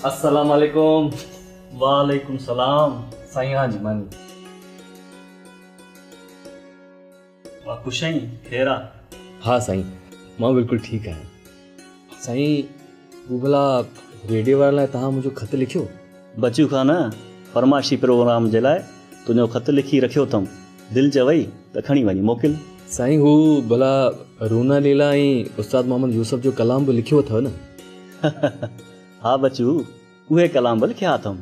السلام عليڪم. وعليڪم سلام. سائين ها جي ماني. وا خوش آهين خير آ. ها سائين مان بلڪل ٺيڪ آهيان. سائين هو ڀلا ريڊيو وارن لاء توهان منهنجو خط لکيو؟ بچو خان فرمائشي پروگرام جي لاء تنهنجو خط لکي رکيو اٿم دل چوئي ته کڻي وڃي موڪل. سائين هو ڀلا رونا ليلا ۽ استاد محمد يوسف جو ڪلام به لکيو اٿئو نه؟ ها بچو اهي ڪلام به لکيا اٿم.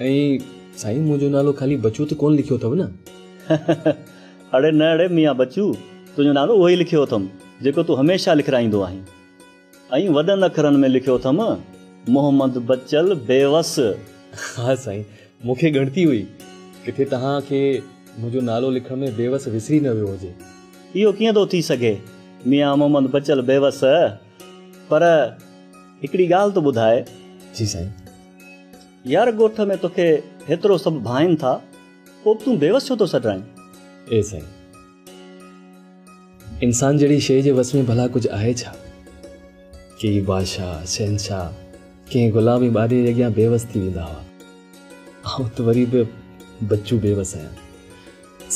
۽ سائين منهنجو نالو خالي بچو ته ڪونه لکيو اٿئو نه؟ اڙي نه اڙي ميان بچو تنهنجو نالو اهو ئي لکيو اٿم جيڪو تون هميشه لکرائيندو آهين. ۽ وڏن اکرن ۾ لکيو اٿم محمد بچل بيوس. ها سائين مون کي ڳڻتي هئي ڪٿي توهان کي منهنجو نالو لکڻ ۾ بيوس وسري نه ويو هجي. اهو ڪيئن ٿو ٿي سگهي ميان محمد بچل بيوس. پر هڪڙي ڳالهه ته ٻڌاء. جي سائين. يار ڳوٺ ۾ توکي هيترو سڀ ڀانئين ٿا پوء به تون بيوس ڇو ٿو سڏرائين؟ اي سائين. انسان جهڙي شيء جي وس ۾ ڀلا ڪجهه آهي ڇا؟ ڪيئي بادشاهه، شهنشاهه ڪنهن غلام ۽ ٻانهي جي اڳيان بيوس ٿي ويندا هئا. آئون ته وري به بچو بيوس آهيان.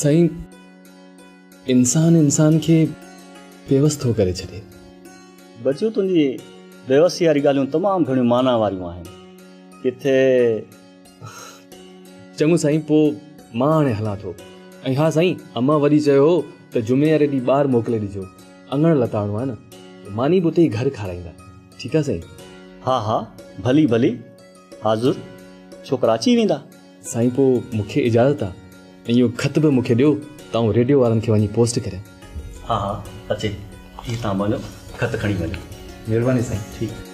سائين، انسان انسان کي بيوس ٿو ڪري ڇڏي. بچو تنهنجي بيوسي واريون ڳالهيون تمام گهڻيون معنيٰ واريون آهن. ڪٿي. چڱو سائين پوء مان هاڻي هلان ٿو. ۽ ها سائين امان وري چيو هو ته جمعي واري ڏينهن ٻار موڪلي ڏجو اڱڻ لتاڙڻو آهي نه ماني به اتي ئي گهر کارائيندا ٺيڪ آهي سائين. ها ها ڀلي ڀلي حاضر ڇوڪرا اچي ويندا. سائين پوء مون کي اجازت آ ۽ اهو خط به مون کي ڏيو ته آئون ريڊيو وارن کي وڃي پوسٽ ڪريان. ها ها اچي هي تان وڃو خط کڻي وڃو. مهرباني سائين. ٺيڪ.